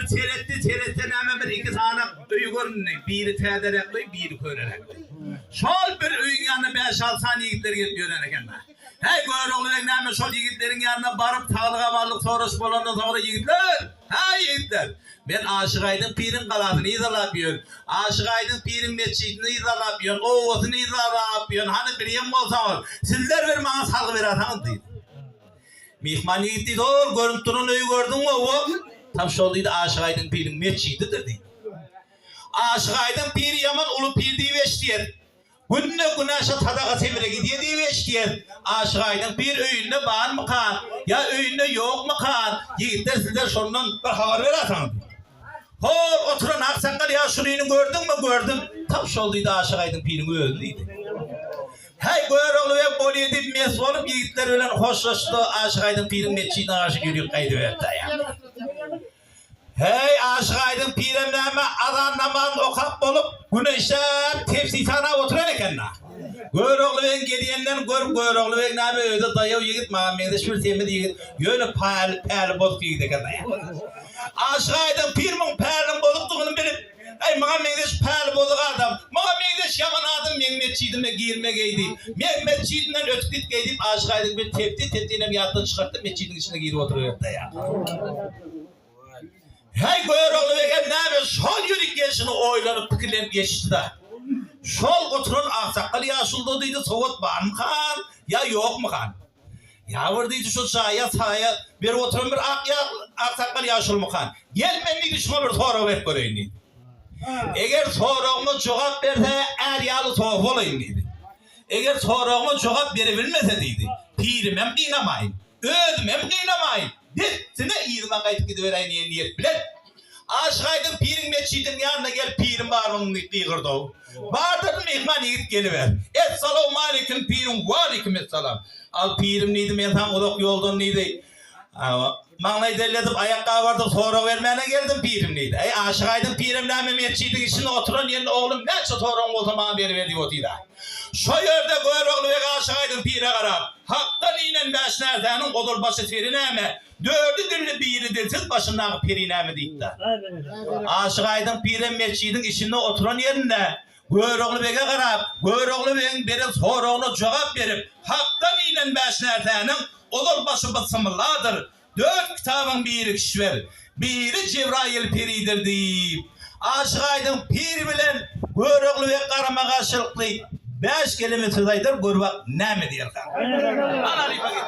bir seretdi, seretse näme bir iki sany öý göründi. Biri täzeräk öý, biri köneräk öý. Şol bir öýüň ýanyna bäş-alty sany ýigitler gelip ýören eken-dä. Häý, Görogly beg näme şol ýigitleriň ýanyna baryp saglyk-amanlyk soraşyp bolandan soňra ýigitler, häý ýigitler! Men Aşyk Aýdyň piriň galasyny yzarlap ýörün. Aşyk Aýdyň piriň metjidini yzarlap ýörün, obasyny yzarlap ýörün. Hany bilýän bolsaňyz, sizler bir maňa salgy beräýseňiz diýdi. Myhman ýigit diýdi, Hol, görünip duran öýi gördüňmi, oba? Tam şol diýdi, Aşyk Aýdyň piriň metjididir diýdi. Aşyk Aýdyň piri ýaman uly pir diýip eşidýän. Günde-günaşa sadaka semire gidýär diýip eşidýän. Aşyk Aýdyň pir öýünde barmykan, ýa öýünde ýokmykan, ýigitler sizler şondan bir habar beräýseňiz diýdi. Hol, oturan aksakgal ýaşulyny gördüňmi? Gördüm. Tam şol diýdi, Aşyk Aýdyň piriň özi diýdi. Häý, Görogly beg bolýa diýip mes bolup, ýigitler bilen hoşlaşdy, Aşyk Aýdyň piriň metjidine garşy ýörüp gaýdyberdi. Häý, Aşyk Aýdyň pirem näme, azan namazyny okap bolup, güneşläp, tebsi sanap oturan eken-dä. Görogly begiň gelýänden görüp, Görogly beg näme, özi daýaw ýigit, maňa meňzeş bir semiz ýigit, ýöne päli, päli bozuk ýigit eken-dä. Aşyk Aýdyň pir muň päliniň bozukdygyny bilip, Äý, maňa meňzeş päli bozuk adam, maňa meňzeş ýaman adam meň metjidime girmegeý diýip, meň metjidimden ötüp gitgeý diýip, Aşyk Aýdyň bir tepdi, tepdinem ýatdan çykartdy, metjidiň içine girip oturyberdi. Häý, Görogly begem näme şol ýörik gelşini oýlanyp, pikirlenip ýetişdi-de. Şol oturan aksakgal ýaşuluda diýdi, sowat barmykan ýa ýokmykan? Ýa bir diýdi, şu jaýa saýa berip oturan bir ak ýa aksakgal ýaşulumykan? Gel men diýdi, şuňa bir sorag berip göreýin diýdi. Eger soragyma jogap berse, är ýaly sopy bolaýyn diýdi. Eger soragyma jogap berebilmese diýdi, pirimem gynamaýyn, özümem gynamaýyn, dessine yzyma gaýdyp gidiberäýin diýen niýet bilen, Aşyk Aýdyň piriň metjidiniň ýanyna gelip, Pirim barmyň diýip gygyrdy. Bardyr, myhman ýigit geliber. Essalawmaleýkim pirim, waleýkim essalam. Al pirim diýdi, men saňa uzak ýoldan diýdi. Maňlaý derledip, aýak gabardyp sorag bermäne geldim pirim diýdi. Äý, Aşyk Aýdyň pirem näme metjidiň içinde oturan ýerinde oglum näçe soragyň bolsa maňa beriber diýip otyr-a. Şo ýerde Görogly beg Aşyk Aýdyň pire garap, Hakdan inen bäş närsäniň ozal başy seri näme? Dördi dilli biri dilsiz başyndaky peri näme diýipdir. Aşyk Aýdyň pirem metjidiň içinde oturan ýerinde Görogly bege garap, Görogly begiň beren soragyna jogap berip, Hakdan inen bäş närsäniň ozal başy bysymylladyr, dört kitabyň biri kişwer, biri Jebraýyl peridir diýip, Aşyk Aýdyň pir bilen Görogly beg garama-garşylykly bäş keleme söz aýdar, gör bak näme diýerkä. Al halypa git.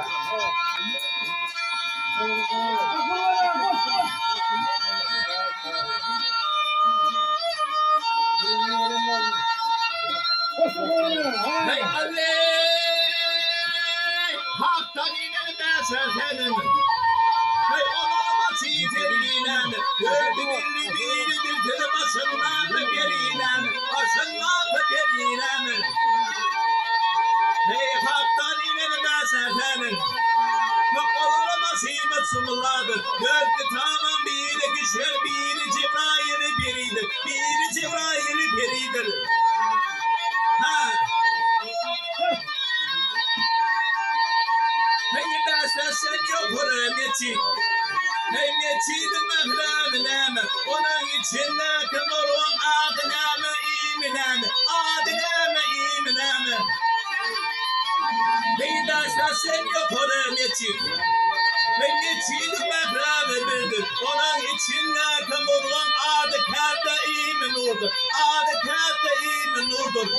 Heý Alleý! Hakdan inen bäşer seniň. Heý olara başy ýeterinem, Dördi dilli biri dilsiz başyndaky perinem, Başyndaky perinem. Heý Hakdan inen bäşer seniň. Heý olara başy çumladyr. Dördi taman biri kişer biri Jebraýyl peridir, Biri Jebraýyl peridir. Ha! Heý bäsleşen ýokary metjit. Heý metjidiň mähraby näme? Onuň içindäki nuruň ady näme, imi näme? Ady näme, imi näme? Heý bäsleşen ýokary metjit. Heý metjidiň mähraby birdir. Onuň içindäki nuruň ady käbde imi nurdur. Ady käbde imi nurdur.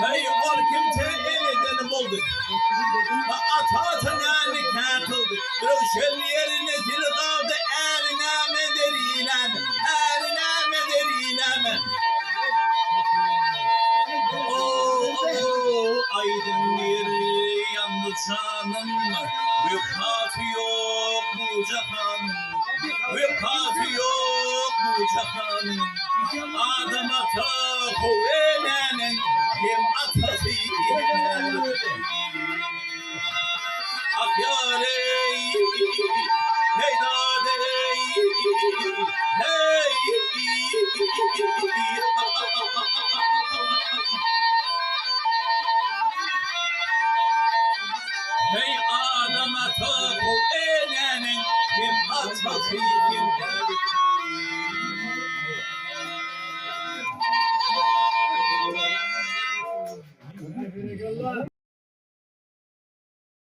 Heý, ol kimse eneden boldy. Ata-ata näme kär kyldy. Röwşen ýeri nesil galdy. Äri näme, zeri näme? Äri näme, zeri näme? O-o, aýdyň ýeri ýandy janym. Wepasy ýok bu jahanyň. Wepasy ýok bu jahanyň. Adam ata How enäniň hem atasy hem ejesi. Ah ýar eý, heý dad eý, heý. Heý Adam ata How enäniň hem atasy hem.